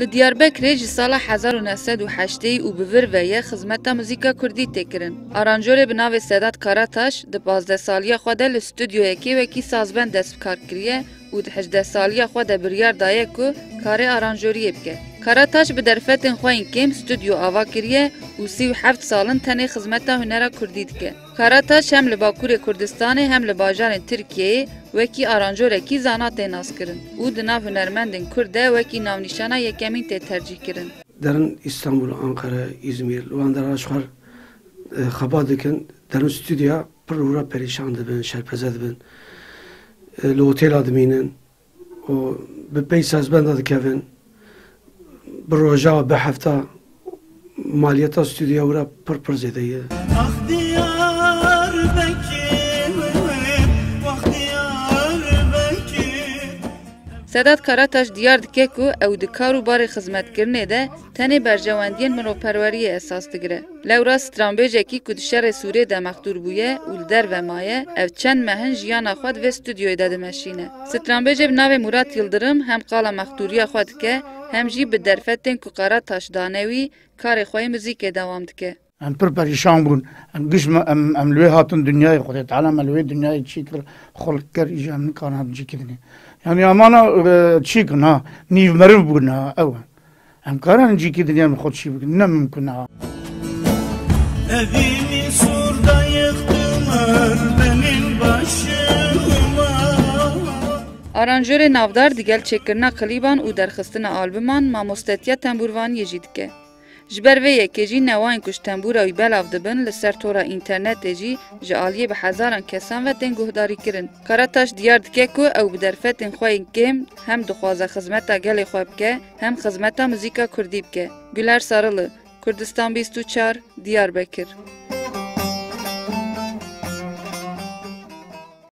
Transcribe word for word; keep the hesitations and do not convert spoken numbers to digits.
Li Diyarbekirê ji sala hezar û neh sed û heştê û bi vir ve ye xizmeta muzîka kurdî tê kirin. Aranjorê bi navê Sedat Karataş di pazdeh saliya xwe de li studyoyekê wekî sazbend dest bi kar kiriye û di hejdeh saliya xwe de biryar daye ku karê aranjoriyê bike. Karataş bi derfetên xwe yên kêm studyo ava kiriye û sî û heft sal in tenê xizmeta hunera kurdî dike. Karataş hem li Bakurê Kurdistanê hem li bajarên Tirkiyeyê wekî aranjorekî zana tê naskirin û di nav hunermendên Kurd de wekî navnîşana yekemîn tê tercîhkirin. Derin Îstanbul, Ankara, Îzmîr, li wan dera ji xwe, e, xebat dikin, derin stûdyoya pir û re perîşan dibin, şerpeze dibin. E, li otêla dimînin û bi pey sazbenda dikevin. Bi roja, bi hefta maliyeta stûdyoya wira pir pir zêde ye. Ax Diyarbekir, wax Diyarbekir. Sedat Karataş diyar dike ku ew di kar û barê xizmetkirinê de tenê berjewendiyên miroperweriyê esas digire. Lewra stranbêjekî ku di şerê Sûrê de mexdûr bûye û li derve maye, ev çend meh in jiyana xwe di vê stûdyoyê de dimeşîne. Stranbêjê bi navê Murat Yildirim hem qala mexdûriya xwe dike, hem jî bi derfetên ku Karataş dane wî, karê xwe yê muzîkê dewam dike. Em pir perîşan bûn. Em giş me, em, em li wê hatin dinyayê, Xwedê Teala me li wê dinyayê çî kir, xwe li ker îja em nikarin hatin cîkî dinê. Yanî emana, e, çî kin ha, nîv meriv bûn ha, ew e. Em karin cîkî dinyayê em xwe çî bikin, ne mimkun e ha. Evînî sûr dayixtimer benim başıma. Aranjorê navdar digel çêkirina klîban û derxistina albuman mamostetiya tembûrvaniyê jî dike. Ji ber vê yekê jî newayên ku ji tembûra wî belav dibin li ser tora înternetê jî ji aliyê bi hezaran kesan ve tên guhdarîkirin. Karataş diyar dike ku ew bi derfetên xwe yên kêm hem dixwaze xizmeta gelê xwe bike, hem xizmeta muzîka kurdî bike. Güler Sarılı, Kurdistan bîst û çar, Diyarbekir.